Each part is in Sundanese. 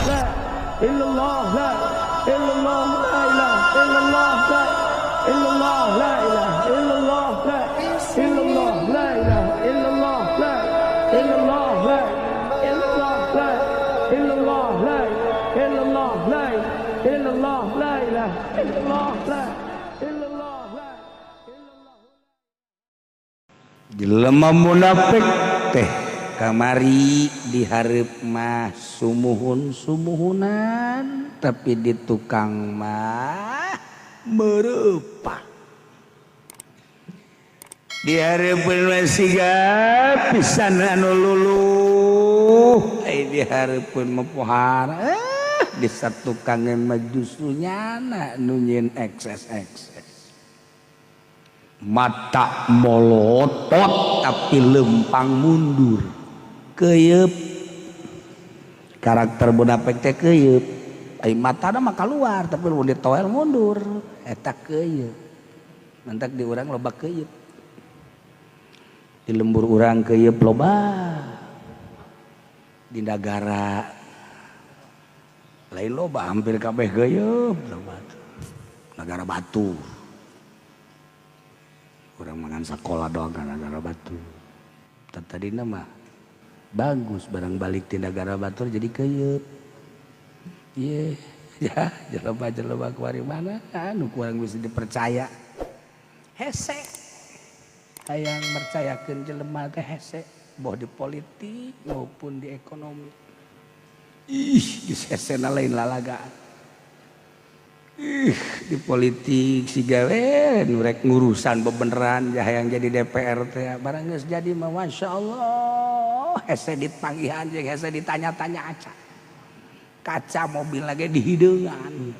La illallah la illallah la ilaha illallah la illallah la ilaha illallah la illallah la ilaha illallah la illallah la illallah la illallah la illallah la illallah la ilaha illallah la illallah la illallah. Jelema munafik teh kamari dihareup mah sumuhun sumuhunan, tapi di tukang mah mereupa. Dihareupeun mah siga pisan anu luluh, ai dihareupeun mah pohara. Di satukang mah justru nyana nu nyieun ekses-ekses, mata molotot tapi lempang mundur, keyep. Karakter munafik teh keyep. Ai matana mah keluar, tapi mun ditoel mundur. Eta keyep. Mantak di urang loba keyep, di lembur urang keyep loba, di nagara lain loba, hampir kabeh keyep loba. Nagara batu urang mangan sekolah doang kan nagara batu. Tadi nama bagus, barang balik di negara batur jadi keyep. Iya ya, jelema jelema kuari mana anu kurang bisa dipercaya, hese hayang mercayakeun jelema teh hese, boh di politik maupun di ekonomi. Ih, geus hesena lain lalagaan. Ih, di politik si gawe nu rek ngurusan bebeneran ya hayang jadi DPR teh, barang geus jadi mah masya Allah, hese dipanggihan jeung hese ditanya-tanya, aca kaca mobil lagi di hideungan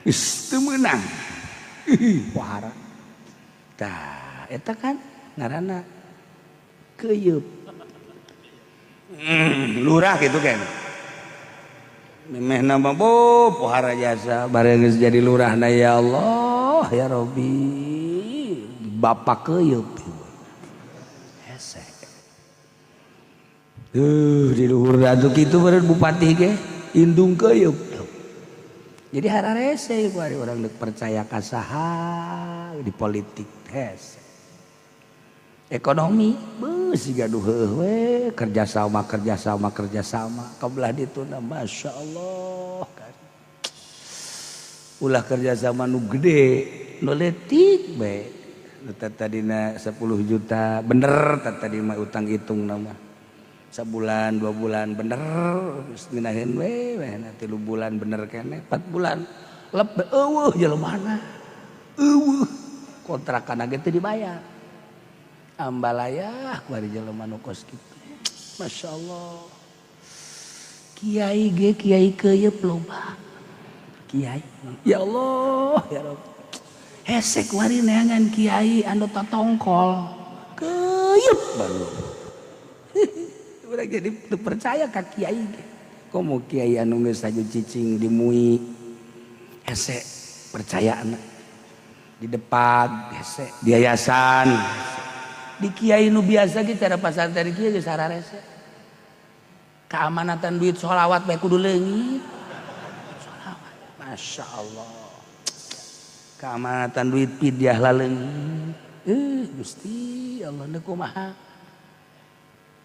geus teu meunang. Ih, pohara. Tah, eta kan ngaranna keyeup. Lurah gitu kan memeh nama bo pohara jasa, bareng geus jadi lurah na, ya Allah ya Robbi, bapak keyeup, hese. Di luhur atuh kitu beureun bupati ge indung keyeup. Jadi hararese ku ari urang deuk percaya ka saha di politik, hese. Ekonomi beuh siga nu heueuh we, kerjasama, kerjasama, kerjasama. Kabelah dituna, Masya Allah kan. Ulah kerjasama nu gede, nu leutik bae. Nu tadina 10 juta bener, tadi mah utang hitung nama sabulan 2 bulan bener, geus ngeunaheun we we na 3 bulan bener keneh, 4 bulan lep, eueuh jelemana, eueuh, kontrakan ge teu dibayar. Ambalaya kuari jelema nu kos kitu. Masya Allah. Kiai ge kiai keyep loba. Kiai, ya Allah ya Rabb, hese kuari neangan kiai anu totongkol, keyep baru. Urang jadi teu percaya ka kiai ge. Komo kiai anu geus aju cicing di MUI, hese percaya anak di depan, hese di yayasan hese. Di kiai nu biasa ge cara pasantren kieu geus hararese. Keamanatan duit sholawat bae kudu leungit sholawat. Masya Allah, keamanatan duit fidyah laleungit. Gusti Allah, nu kumaha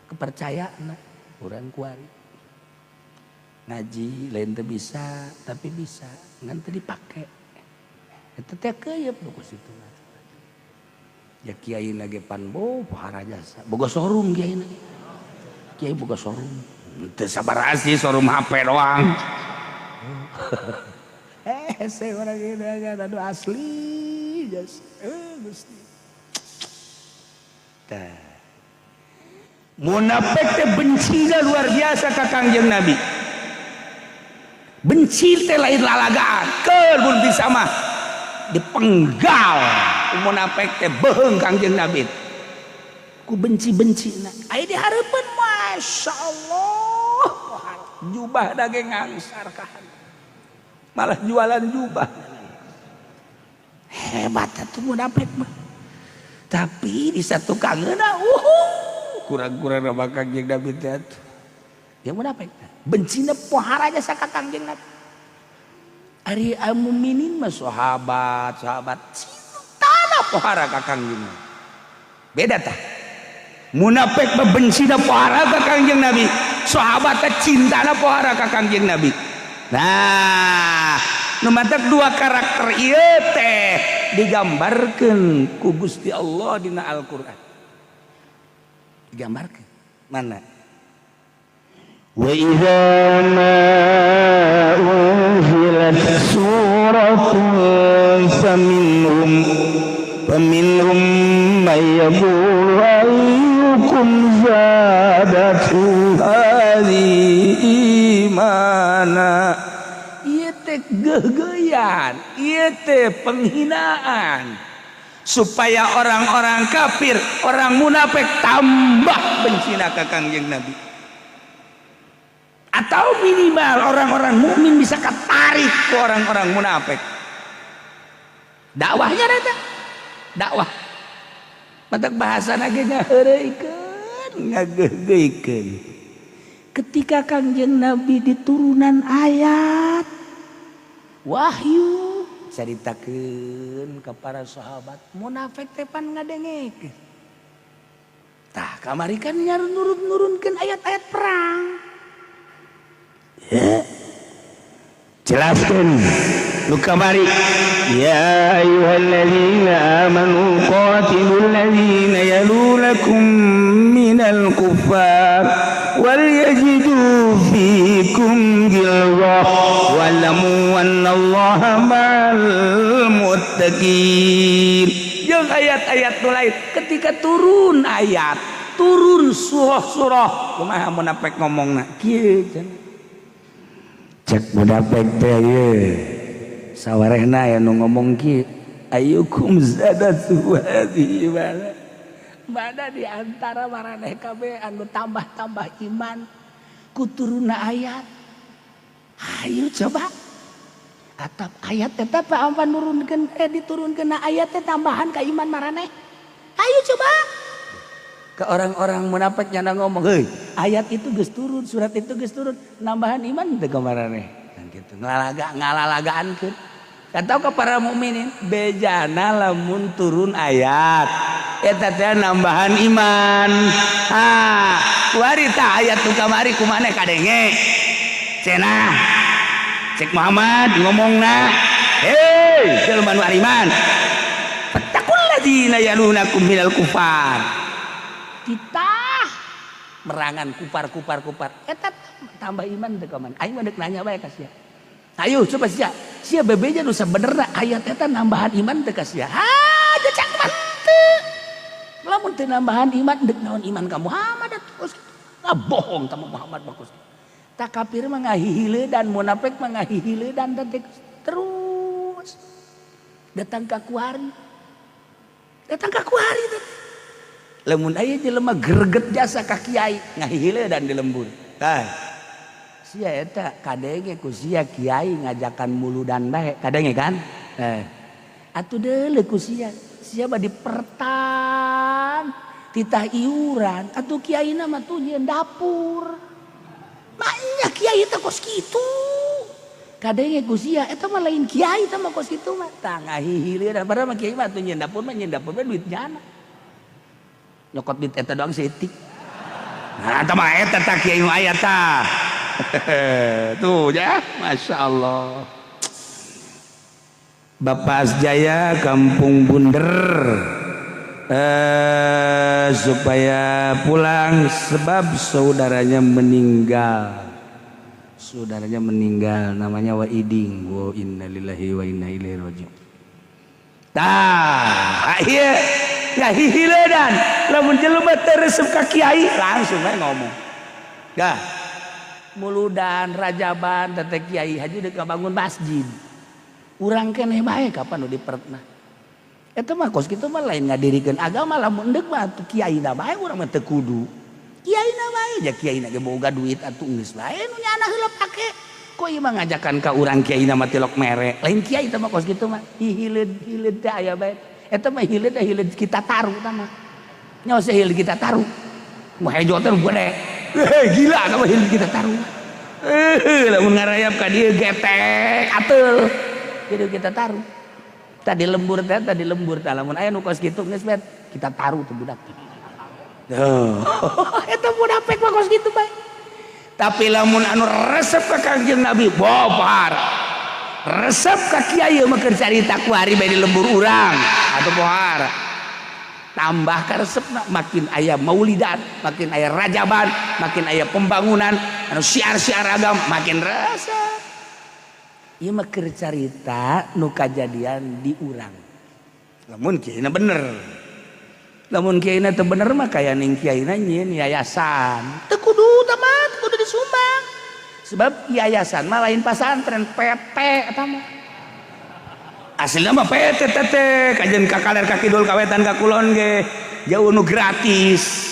kepercayaan urang kuari? Ngaji lain teu bisa, tapi bisa ngan teu dipake. Eta teh keyep nu ku situ. Ya, kiai lagi pan bo pohara jasa, boga showroom kiai lagi. Kiai boga showroom teu sabar sih, showroom HP doang. Saya orang ini aduh, asli jas. Gusti. Tah, munafik teh bencinya luar biasa ka Kangjeng Nabi. Benci teh lain lalagaan, keur mun bisa mah dipenggal. Munafik teh beheung Kangjeng Nabi ku benci-benci. Na aya dihareupeun, Masya Allah, jubah daging ngangsar kahan, malah jualan jubah. Hebat atuh munafik mah, tapi di satu kangeuna kurang-kurang nama Kangjeng Nabi teh atuh. Ya munafik bencina pohara jasa ka Kangjeng Nabi. Ari mukminin mah sahabat, sahabat cintana pohara ka Kangjeng Nabi. Beda tah. Munafik mah bencina pohara ka Kangjeng Nabi. Sahabat teh cintana pohara ka Kangjeng Nabi. Nah, nu matak dua karakter ieu teh digambarkeun ku Gusti Allah dina Al-Qur'an. Digambarkeun mana? وإذا ما أنزلت سورة فمنهم من يقول أيكم زادته هذه إيمانا. Ieu teh geugeuyan, ieu teh penghinaan supaya orang-orang kafir, orang munafik tambah bencina ka Kangjeng Nabi. Atau minimal orang-orang mukmin bisa ketarik ke orang-orang munafik. Dakwahnya eta dakwah. Matak bahasa ge ngaheureuykeun, ngageugeuikeun. Ketika Kangjeng Nabi diturunan ayat wahyu, caritakeun ke para sahabat, munafik teh pan ngadengekeun. Tah, kamari kan nurun-nurunkeun ayat-ayat perang. Ya. Jelaskan lu kamari, ya ayyuhalladzina amanu qatilul ladzina yalunakum minal kuffar wal yajidu fikum ghilzah wa'lamu annallaha ma'al muttaqin. Jeung ayat-ayat nu lain, ketika turun ayat, turun surah-surah, kumaha munafik ngomongna? Kieu cenah. Cek munafik teh ye sawarehna aya nu ngomong kieu, ayyukum zadatu hadhihi imana. Mana di antara maraneh kabeh anu tambah-tambah iman ku turunna ayat? Ayo coba. Atap ayat eta apa apa nurunkeun, diturunkeun ayat teh tambahan ka iman maraneh. Ayo coba. Ke orang-orang munafik nyana ngomong, "Heuy, ayat itu geus turun, surat itu geus turun, nambahan iman teu ka maraneh?" Kan gitu. Ngalalaga ngalalagaankeun. Atau ke para mukminin, bejana lamun turun ayat eta teh nambahan iman. Ha, kuari tah ayat nu kamari kumaneh kadenge? Cenah cek Muhammad ngomongna, "Hei, jelema nu ariman, fattaqul ladzina yalunakum minal kufar." Titah merangan kupar kupar kupar eta tambah iman teu ka maneh? Aing mah deuk nanya bae ka sia. Ayo coba sia, sia bebeja nu sabenerna, ayat eta nambahan iman teu ka sia? Ha, cek mah teu. Lamun teu nambahan iman, deuk naon iman ka Muhammad atuh? Ngabohong ka Muhammad bagus. Tak kafir mah ngahihileudan, munafik mah ngahihileudan teh terus. Datang ka kuari. Datang ka kuari teh. Lamun aya jelema greget jasa ka kiai, ngahihileudan di lembur. Tah. Sia eta kadenge ku sia kiai ngajakan muludan bae, kadenge kan? Eh. Atuh deuleu ku sia. Sia mah dipertan titah iuran, atuh kiaina mah tuh nyieun dapur. Maknya kiai teh kos kitu. Kadenge ku sia eta mah lain kiai, eta mah kos kitu mah. Tah, ngahihileudan, padahal mah kiai mah atuh nyieun dapur mah, nyieun dapur mah duit nyana. Nyokot duit eta doang seetik. Nah, eta mah eta tah kiai nu aya tah. Tuh ya, Masya Allah. Bapak Asjaya Kampung Bunder, supaya pulang sebab saudaranya meninggal. Saudaranya meninggal, namanya Waiding. Wa innalillahi wa inna ilaihi rajiun. Tah, ieu ngahihiledan lamun jelema teu resep ka kiai langsung we ngomong. Dah. Muludan, rajaban teh kiai haji deuk bangun masjid. Urang keneh bae kapan nu dipertna. Eta mah kos kitu mah lain ngadirikeun agama, lamun endek mah atuh kiai na bae, urang mah teu kudu. Kiai na bae ja, kiai na ge boga duit atuh geus bae nu nyana heula pake. Kok ieu mah ngajakan ka urang, kiai na mah tilok mere. Lain kiai eta mah kos kitu mah. Hihileud hileud teh aya bae. Eta mah hileud teh hileud kita taruh tah mah. Nyaho sih hileud kita taruh. Mu hejo teh gede. Gila sama hidup kita taruh. Lamun ngarayap ka dieu getek ateul. Hidup kita taruh. Tadi lembur teh, tadi lembur teh lamun aya nu kos kitu geus bet, kita taruh tuh budak. Tuh. Eta munafik mah kos kitu bae. Tapi lamun anu resep ka Kangjeng Nabi, bobar. Resep ka kiai mah keur carita ku hari bae di lembur urang atuh pohara. Tambah ka resepna makin aya maulidan, makin aya rajaban, makin aya pembangunan anu syiar-syiar agama makin resep. Ieu mah keur carita nu kajadian di urang. Lamun kiaina bener. Lamun kiaina teu bener mah kaya ning kiaina nyieun yayasan. Teu kudu tamat, kudu disumbang. Sebab yayasan mah lain pasantren, PT eta mah. Aslina mah PT teh kajen ka kaler ka kidul ka wetan ka kulon ge jauh nu gratis.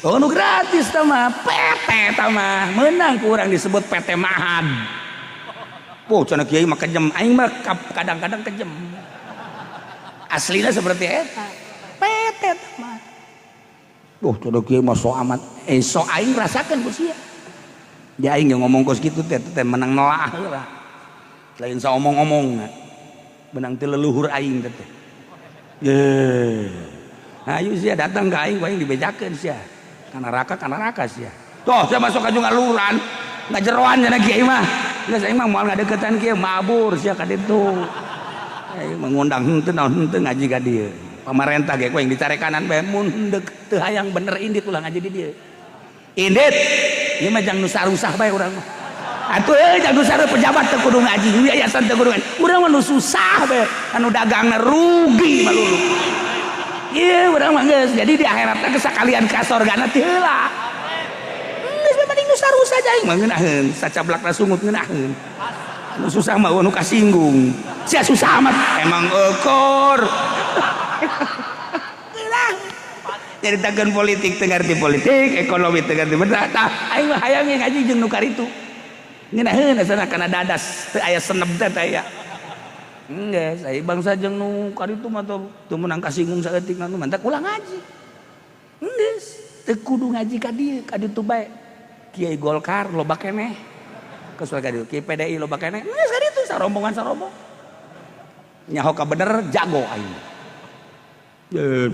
Oh nu gratis tah mah PT tah mah meunang ku urang disebut PT Mahad. Oh cenah kiai mah kejem, aing mah kadang-kadang kejem. Aslina seperti eta. PT tah mah. Duh cenah kiai mah so amat. So aing rasakeun ku sia. Ya aing ngomong kos kitu teh teh menang nolaah heula. Lain saomong-omong. Menang teh leluhur aing teh. Ye. Ayo sia datang ka aing, aing dibejakeun sia. Ka neraka sia. Tuh sia masuk ka ngaluran. Ngajeroan cenah kiai mah. Geus aing mah moal ngadeukeutan kieu mabur sia ka ditu. Aing mengundang henteu naon henteu ngaji ka dieu. Pamarentah ge ku aing dicarekanan bae mun deuk teu hayang bener indit ulah ngaji di dieu. Indit ieu mah jang nu sarusah bae urang mah. Atuh jang nu sarusah pejabat teu kudu ngaji, yayasan teu kudu ngaji. Urang mah nu susah bae, anu dagangna rugi malulu. Ieu urang mah geus jadi di akhiratna geus sakalian ka sorgana teu heula. Geus mending nu sarusah aing mah ngeunaheun, sacablakna sungut ngeunaheun. Nu susah mah nu kasinggung. Sia susah amat emang ekor. Nyaritakeun politik teu ngarti politik, ekonomi teu ngarti bener. Tah aing mah hayang ngaji jeung nu karitu. Ngeunaheun asana kana dadas teu aya seneb teh teh aya. Geus ai bangsa jeung nu karitu mah teu meunang kasinggung saeutik mah mantak ulah ngaji. Geus teu kudu ngaji ka dieu, ka ditu bae. Kiai Golkar loba keneh. Kesual ka ditu, Kiai PDI loba keneh. Geus ka ditu sarombongan-sarombong. Nyaho ka bener jago aing.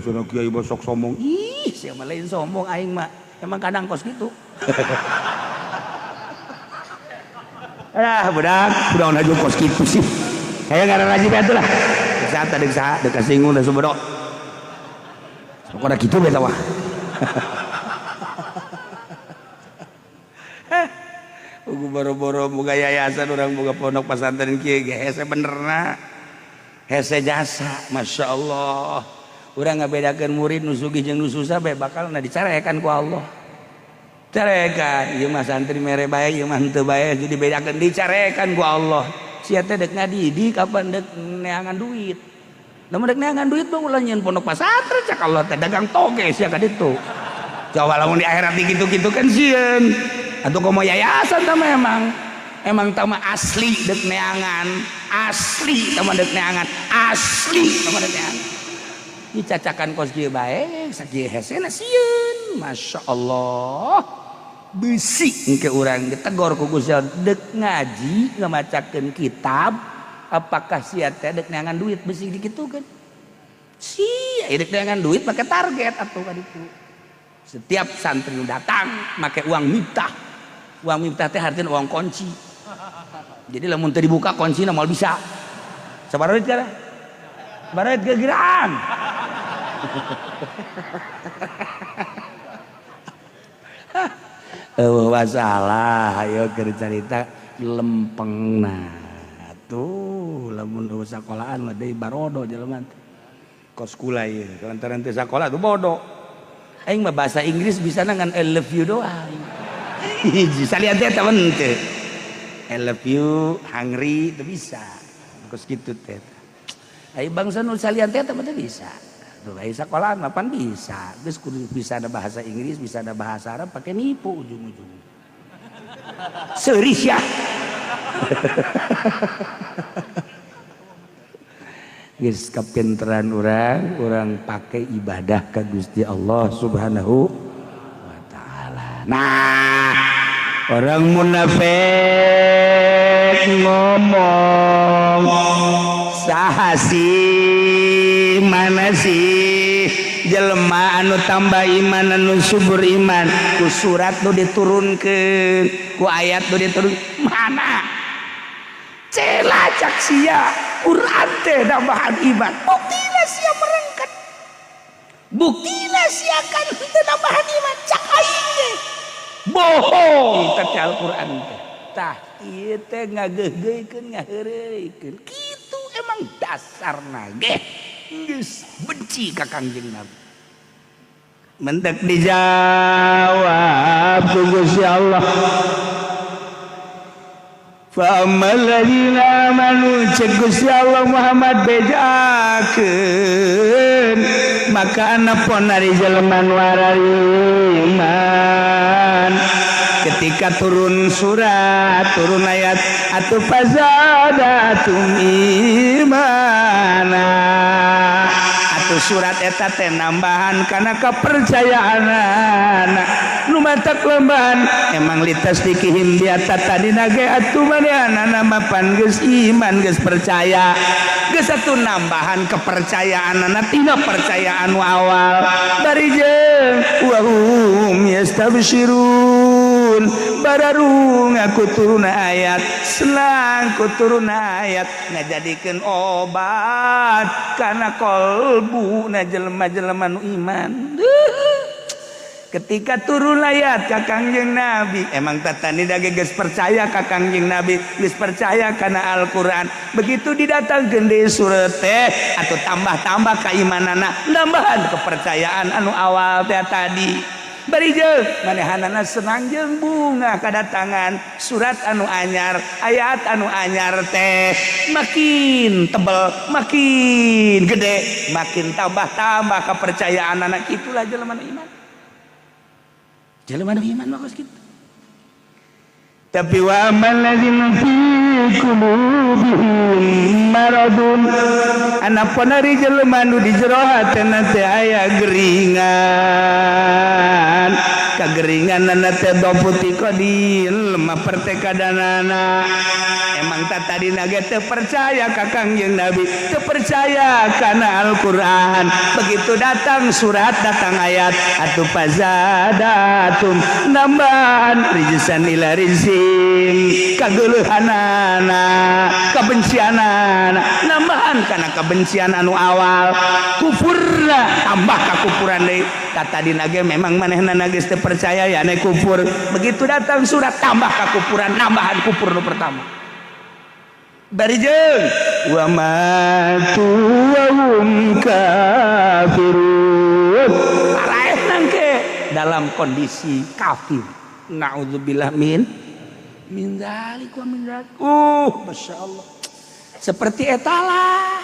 Cenah kiai mah sok sombong. Ih, sia mah lain sombong aing mah. Emang kadang kos gitu. Ah, budak, budak aja kos kitu sih. Kayak ngaran rajin bae atuh lah. Saha tadi saha deuk kasinggung da sumedok. Pokona kitu bae tah mah. Ugu boro-boro boga yayasan urang boga pondok pesantren kieu ge hese benerna. Hese jasa, Masya Allah. Urang ngabedakeun murid nu sugih jeung nu susah bae bakalna dicarekan ku Allah. Carekan, ieu mah santri mere bae, ieu mah henteu bae, jadi dibedakeun dicarekan ku Allah. Sia teh deuk ngadidik kapan deuk neangan duit. Lamun deuk neangan duit mah ulah nyieun pondok pesantren cak Allah teh dagang toge sia ka ditu. Coba lamun di akhirat dikitu-kitu kan sieun. Atuh komo yayasan tah mah emang. Emang tah mah asli deuk neangan, asli tah mah deuk neangan, asli tah mah deuk neangan. Dicacakan kos kieu bae sakieu hesena sieun. Masya Allah. Bisi engke urang ditegor ku Gusti Allah deuk ngaji ngamacakeun kitab apakah sia teh deuk neangan duit bisi dikitukeun. Sia deuk neangan duit make target atuh ka ditu. Setiap santri nu datang make uang miftah. Uang miftah teh hartina uang kunci. Jadi lamun teu dibuka kuncina moal bisa. Sabaraha duit kana? Sabaraha duit gegiraan. Eueuh masalah ayo keur carita lempengna. Tuh lamun eueuh sakolahan mah deui barodo jelema teh. Kos kula ieu lantaran teu sakola tuh bodoh. Aing mah bahasa Inggris bisana ngan I love you doang. Hiji salian teh eta teu. I love you, hungry teu bisa. Kos kitu teh. Ai bangsa nu salian teh eta mah teu bisa. Tuh ai sakolahan mah pan bisa. Geus kudu bisa ada bahasa Inggris, bisa ada bahasa Arab pakai nipu ujung-ujung. Seurih ya. Geus kapinteran urang, urang pake ibadah ka Gusti Allah Subhanahu wa taala. Nah, Orang munafik ngomong, "Saha sih, mana sih jelema anu tambah iman, anu subur iman ku surat nu diturunkeun, ku ayat nu diturun? Mana?" Cela cak sia, Quran teh nambahan iman. Buktina sia merengket, buktina sia kan teu nambahan iman. Cak aing ge bohong teh Al-Quran teh. Tah, ieu teh ngageugeuikeun, ngaheureuykeun kitu. Emang dasarna ge geus benci ka Kangjeng Nabi. Mentek dijawab ku Gusti Allah, "Fa ammal ladzina amanu," cek Gusti Allah, "Muhammad, bejakeun, maka anapun ari jelema nu iman ketika turun surat, turun ayat, atuh fazadatum imana, atuh surat eta teh nambahan kana kepercayaan nu matak lembahan. Emang litasdikihim biata tadi nage atuh manehanana mapan geus iman, geus percaya, geus atuh nambahan kepercayaan tina percayaan nu awal. Bari jeung wahum yastabsyirun, bararung aku turun ayat, senang ku turun ayat, ngajadikeun obat kana kolbu na jelema-jelema nu iman. Ketika turun ayat ka Kangjeng Nabi, emang tatani dage geus percaya ka Kangjeng Nabi, geus percaya kana Al-Qur'an, begitu didatangkeun deui surat teh atau tambah-tambah keimanana, nambahan kepercayaan anu awal teh tadi. Bari jeung manehanana senang jeung bunga kadatangan surat anu anyar, ayat anu anyar teh, makin tebel, makin gede, makin tambah-tambah kepercayaan anak. Itulah jelema nu iman, jelema nu iman mah kos kitu. Tapi wa ammal ladzina fi qulubihim maradun, anapun ari jelema nu di jero hatena teh aya geringan, kageringanana teh doputi qadil lemah pertekadanana. Emang tak tadi ge teu percaya ka Kangjeng Nabi, teu percaya kana Al-Qur'an, begitu datang surat, datang ayat, atuh fazadatum, nambahan rijsan ila rijsim, kageuleuhanana, kebencianana, nambahan kana kebencian anu awal, kufurna tambah kakufuran deui. Tadi ge memang manehna geus teu percaya ya ne kufur, begitu datang surat tambah kakufuran, nambahan kufur nu pertama. Bari jeung wa matu wa hum kafirun, paraeh nangke dalam kondisi kafir. Naudzubillah min min dzalik wa min dzalik. Masya Allah, seperti etalah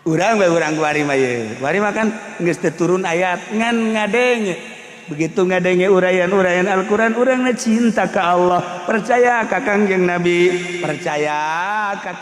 urang bae, urang kuari mah ye. Kuari mah kan geus teu turun ayat, ngan ngadenge, begitu ngadenge uraian-uraian Al-Qur'an, urangna cinta ka Allah, percaya ka Kangjeng Nabi, percaya ka